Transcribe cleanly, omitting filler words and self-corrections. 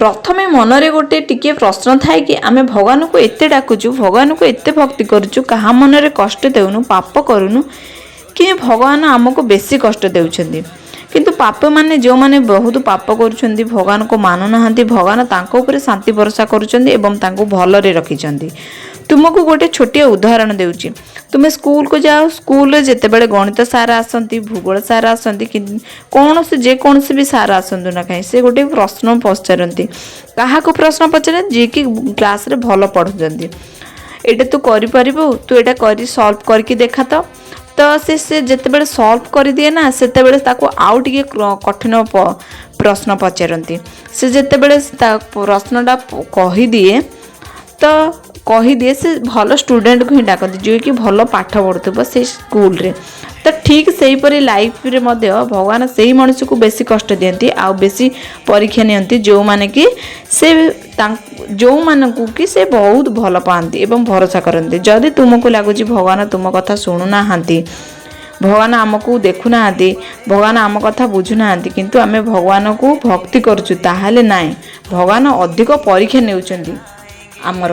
ପ୍ରଥମେ ମନରେ ଗୋଟେ ଟିକିଏ ପ୍ରଶ୍ନ ଥାଏ କି ଆମେ ଭଗବାନଙ୍କୁ ଏତେ ଡାକୁଛୁ, ଭଗବାନଙ୍କୁ ଏତେ ଭକ୍ତି କରୁଛୁ, କାହା ମନରେ କଷ୍ଟ ଦେଉନୁ, ପାପ କରୁନୁ, କିନ୍ତୁ ଭଗବାନ ଆମକୁ ବେଶୀ କଷ୍ଟ ଦେଉଛନ୍ତି। କିନ୍ତୁ ପାପମାନେ, ଯେଉଁମାନେ ବହୁତ ପାପ କରୁଛନ୍ତି, ଭଗବାନଙ୍କୁ ମାନୁନାହାନ୍ତି, ଭଗବାନ ତାଙ୍କ ଉପରେ ଶାନ୍ତି ଭରସା କରୁଛନ୍ତି ଏବଂ ତାଙ୍କୁ ଭଲରେ ରଖିଛନ୍ତି। ତୁମକୁ ଗୋଟେ ଛୋଟିଆ ଉଦାହରଣ ଦେଉଛି। ତୁମେ ସ୍କୁଲକୁ ଯାଅ। ସ୍କୁଲରେ ଯେତେବେଳେ ଗଣିତ ସାର୍ ଆସନ୍ତି, ଭୂଗୋଳ ସାର୍ ଆସନ୍ତି କି କୌଣସି ଯେକୌଣସି ବି ସାର୍ ଆସନ୍ତୁ ନା କାହିଁ, ସେ ଗୋଟେ ପ୍ରଶ୍ନ ପଚାରନ୍ତି। କାହାକୁ ପ୍ରଶ୍ନ ପଚାରନ୍ତି? ଯିଏକି କ୍ଲାସ୍ରେ ଭଲ ପଢ଼ୁଛନ୍ତି। ଏଇଟା ତୁ କରିପାରିବୁ? ତୁ ଏଇଟା କରି ସଲ୍ଭ କରିକି ଦେଖା ତ। ତ ସେ ଯେତେବେଳେ ସଲ୍ଭ କରିଦିଏ ନା, ସେତେବେଳେ ତାକୁ ଆଉ ଟିକେ କଠିନ ପ୍ରଶ୍ନ ପଚାରନ୍ତି। ସେ ଯେତେବେଳେ ତା ପ୍ରଶ୍ନଟା କହିଦିଏ ତ କହିଦିଏ, ସେ ଭଲ ଷ୍ଟୁଡେଣ୍ଟକୁ ହିଁ ଡାକନ୍ତି, ଯିଏକି ଭଲ ପାଠ ପଢ଼ୁଥିବ ସେଇ ସ୍କୁଲରେ। ତ ଠିକ୍ ସେହିପରି ଲାଇଫରେ ମଧ୍ୟ ଭଗବାନ ସେଇ ମଣିଷକୁ ବେଶୀ କଷ୍ଟ ଦିଅନ୍ତି ଆଉ ବେଶୀ ପରୀକ୍ଷା ନିଅନ୍ତି, ଯେଉଁମାନେ କି ସେ ଯେଉଁମାନଙ୍କୁ କି ସେ ବହୁତ ଭଲ ପାଆନ୍ତି ଏବଂ ଭରସା କରନ୍ତି। ଯଦି ତୁମକୁ ଲାଗୁଛି ଭଗବାନ ତୁମ କଥା ଶୁଣୁନାହାନ୍ତି, ଭଗବାନ ଆମକୁ ଦେଖୁନାହାନ୍ତି, ଭଗବାନ ଆମ କଥା ବୁଝୁନାହାନ୍ତି, କିନ୍ତୁ ଆମେ ଭଗବାନଙ୍କୁ ଭକ୍ତି କରୁଛୁ, ତାହେଲେ ନାଇଁ, ଭଗବାନ ଅଧିକ ପରୀକ୍ଷା ନେଉଛନ୍ତି ଆମର।